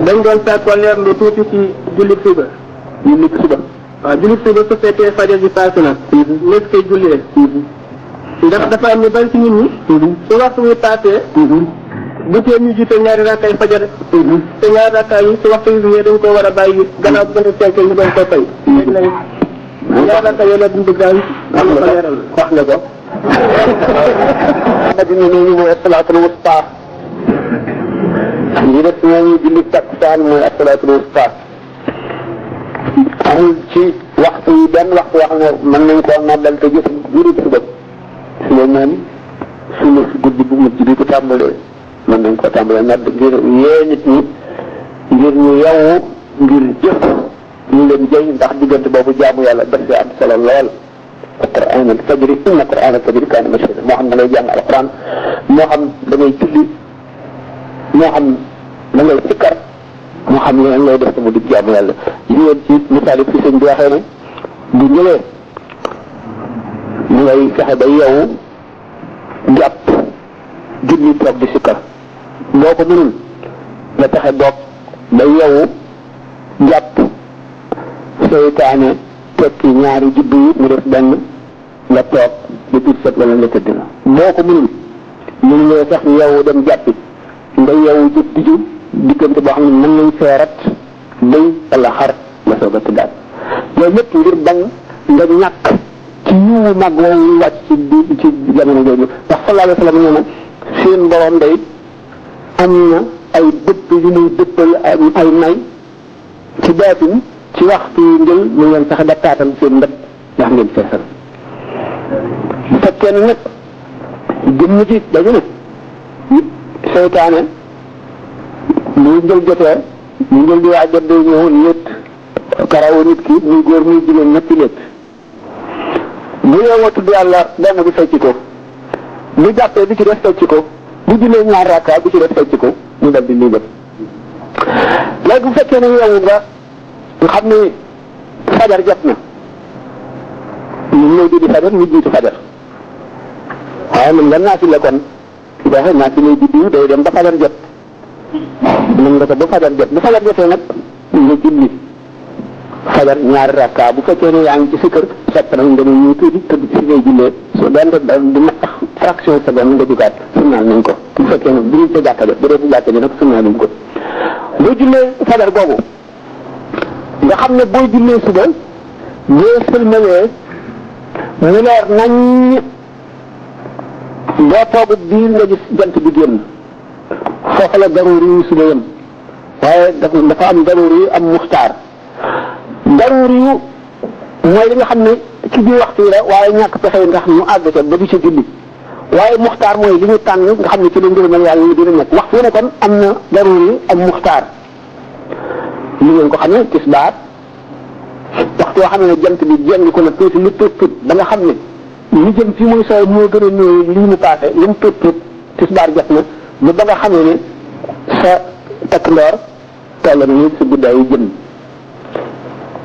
dañ doon sàkkoo leer lu tuuti ci jullit suba. waaw jullit suba su fekkee fajar ji paase na. nekk koy jullee. ndax dafa am ñu bari ci nit ñi. su waxtu wi paasee. bu tee ñu jiite ñaari rakkaay fajar. te ñaari rakkaay yi su waxtu wi ñëwee dañ ko war a bàyyi gannaaw bu ko fekkee ñu doon ko fay. léegi nag ñaari rakkaay yooyu la duñ bëgg daal am na ko leeral wax nga ko. dina ñu mooy salaatul wusta li def ñooñu julli takkusaan mooy salaatul wusta amul ci waxtu yi benn waxtu wax ne mën nañ koo noddal te gis jurut suba suba moom suba si guddi bu mujj bi ko tàmbalee mën nañ koo tàmbalee nodd ngir yee nit ñi ngir ñu yewwu ngir jëf ñu leen jëy ndax diggante boobu jaamu yàlla daf ci am solo lool Qur'aan al-fajri inna Qur'aan al-fajri kaana mashhuuda moo xam da ngay jàng alquran moo xam da ngay julli moo xam da ngay sikkar moo xam ne ngay def mu di jaamu yàlla yi ngeen ci misaal yi fi sëñ bi waxee ne bu ñëwee mu ngay fexe ba yow jàpp julli toog di sikkar boo ko mënul nga fexe boog ba yow jàpp seytaane tekki ñaari jubbu yi mu def benn nga toog ba tuut set wala nga tëdd la boo ko mënul mënu nga sax yow dem jàppi nga yow jub di jub diggante boo xam ne mën nañ seerat béy wala xar nga soog a tëddaat loolu lépp ngir bañ nga ñàkk ci yiwu mag woowu wàcc ci jamono jooju ndax sallallahu alayhi wa sallam nee na seen borom day am na ay dëpp yu muy dëppal ay nay ci baatin ci waxtu njël mu ngeen fexe da taatal seen mbët ndax ngeen feesal bu fekkee ne nag jëmm ci dañu ne seytaane muy njël jotee mu njël di waaj jot day ñëw létt karawu nit ki muy góor muy jigéen ñetti létt bu yeewoo tudd yàlla benn bi fecc ko bu jàppee bi ci def fecc ko bu jullee ñaar rakka bi ci def fecc ko mu dal di lii def léegi bu fekkee ne yeewu nga xam ne fajar jot na ñu ñëw di fajar ñu jiitu fajar waaye mën nga naati la kon waxe naati lay biddiw day dem ba fajar jot mën nga ko ba fajar jot bu fajar jotee nag nga julli fajar ñaari rakka bu fekkee ne yaa ngi ci sa kër fekk nag nga ñuy tuuti tëdd ci ngay jullee so dante di mat fraction seconde nga jugaat sunnaal nañ ko bu fekkee nag bu ñu ca jàkka ja bu dee ci jàkka ji nag sunnaal nañ ko boo jullee fajar boobu nga xam ne boo jullee suba boo sëlmalee mu leer nañ boo toogut biir nga gis jant bi génn foofu la daruuri yu suba yem waaye dafa am daruuri yu am muxtaar daruuri yu mooy li nga xam ne ci biir waxtu la waaye ñàkk pexe nga xam ñu àgg ca ba du ci julli waaye muxtaar mooy li ñu tànn nga xam ne ci la ngërëmal yàlla yi dina nekk waxtu ne kon am na daruuri am muxtaar li ngeen ko xam ne tisbaar waxtu yoo xam ne jant bi jéng ko nag tuuti lu tuut tuut ba nga xam ne li jëm fii muy sooy moo gën a néew lii mu paase li mu tuut tuut tisbaar jot na ba nga xam ne sa takk ndoor toll na ni sa guddaayu jëm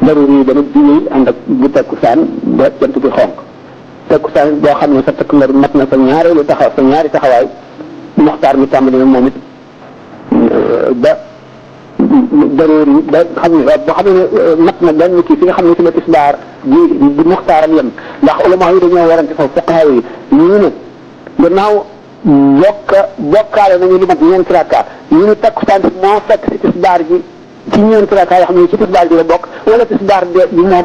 daruri yi dana julli ànd ak bu takkusaan ba jant bi xonq takkusaan boo xam ne sa takk ndoor mat na sa ñaareelu taxaw sa ñaari taxawaay muxtaar mi tàmbali na moom it ba daroor yi ba xam ne boo xam ne mat na benn kii fi nga xam ne si la tisbaar di muxtaaram yem ndax ulama yi dañoo warante foofu fuqahaa yi ñu ne gannaaw bokkaale nañu li mat ñeenti rakka ñu ne takkusaan bi moo fekk si tisbaar ji ci ñeenti rakka yoo xam ne ci tisbaar ji la bokk wala tisbaar bi moo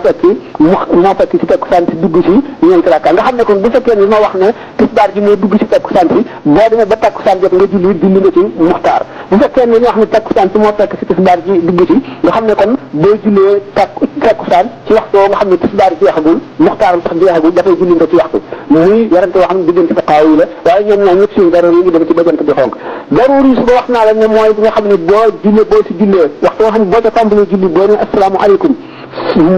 fekk ci takkusaan si dugg si ñeenti rakka nga xam ne kon bu fekkee ne ma wax ne tisbaar ji moo dugg si takkusaan si boo demee ba takkusaan jot nga julli nga ci muxtaar bu fekkee ne ñoo xam ne takkusaan si moo fekk si tisbaar ji dugg si nga xam ne kon boo jullee takkusaan ci waxtu nga xam ne tisbaar jeexagul muxtaar sax jeexagul dafay julli nga ci waxtu muy yarante yoo xam ne diggante fuqahaa yi la waaye ñoom ñaar ñëpp suñu daroor yi ngi dem ci ba jant bi xonk daroor yi suba wax naa la ne mooy bi nga xam ne boo si jullee waxtu nga xam ne boo ca tàmbalee julli boo ne asalaamaaleykum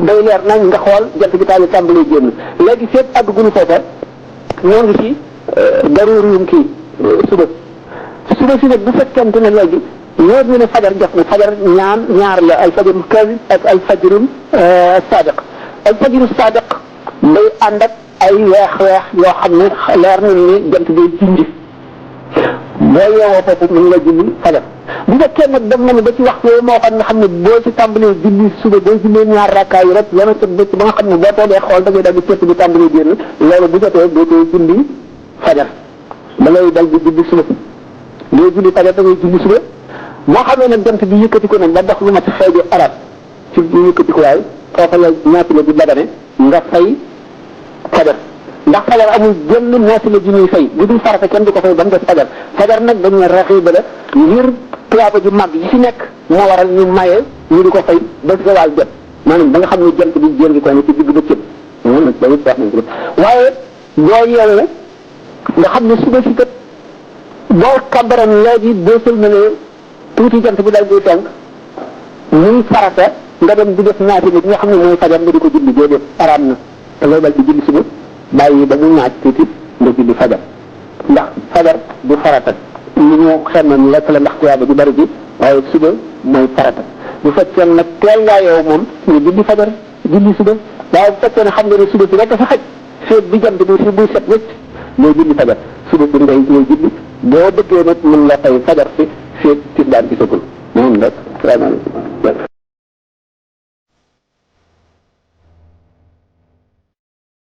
day leer nañ nga xool jant bi taal tàmbalee génn léegi fépp àgg gunu foofa ñoo ngi ci daroor yum kii suba si nag bu fekkente ne léegi ñoo ñu ne fajar jot na fajar ñaar la al fajru kaazib ak al fajru sadiq al fajru sadiq day ànd ak ay weex-weex yoo xam ne leer nañ ni jant day junj boo yeewoo foofu mu ngi la julli fajar bu fekkee nag dem na ba ci waxtu yooyu moo xam ne xam ne boo ci tàmbalee julli suba boo jullee ñaar rakkaa yi rek yana ca bëcc ba nga xam ne boo toogee xool da ngay dal di cëpp bi tàmbalee génn loolu bu jotee doo koy julli fajar da ngay dal di julli suba doo julli fajar da ngay julli suba moo xamee nag jant bi yëkkati ko nag ba dox lu ma ci xeeju arab ci yëkkati ko waay foofa la naafila bi dagane nga fay fajar ndax fajar amul jënd naafila ji ñuy fay bu dul farata kenn du ko fay ba mu def fajar fajar nag dañu ne raxiba la ngir tuyaaba ju mag yi ci nekk moo waral ñu maye ñu di ko fay ba zawaal jot maanaam ba nga xam ne jant bi jéngi ko ne ci digg bëccëg moom nag dañu wax nañ ko waaye boo yeewee nga xam ne suba si kat boo kabaran léegi boo sël na ne tuuti jant bi dal di tànk muy farata nga dem di def naafila bi nga xam ne mooy fajar nga di ko julli doo def araam na te ngay dal di julli suba bàyyi ba mu naaj tuuti nga julli fajar ndax fajar du farata li ñu xemam lekk la ndax tuyaaba ju bari ji waaye suba mooy farata bu fekkee nag teel ngaa yow moom nga julli fajar julli suba waaye bu fekkee ne xam nga ne suba si rek dafa xaj feet bi jant bi si buy set wécc mooy julli fajar suba bi ngay julli boo bëggee nag mën nga fay fajar si feet tisbaar gisagul moom rek salaamaaleykum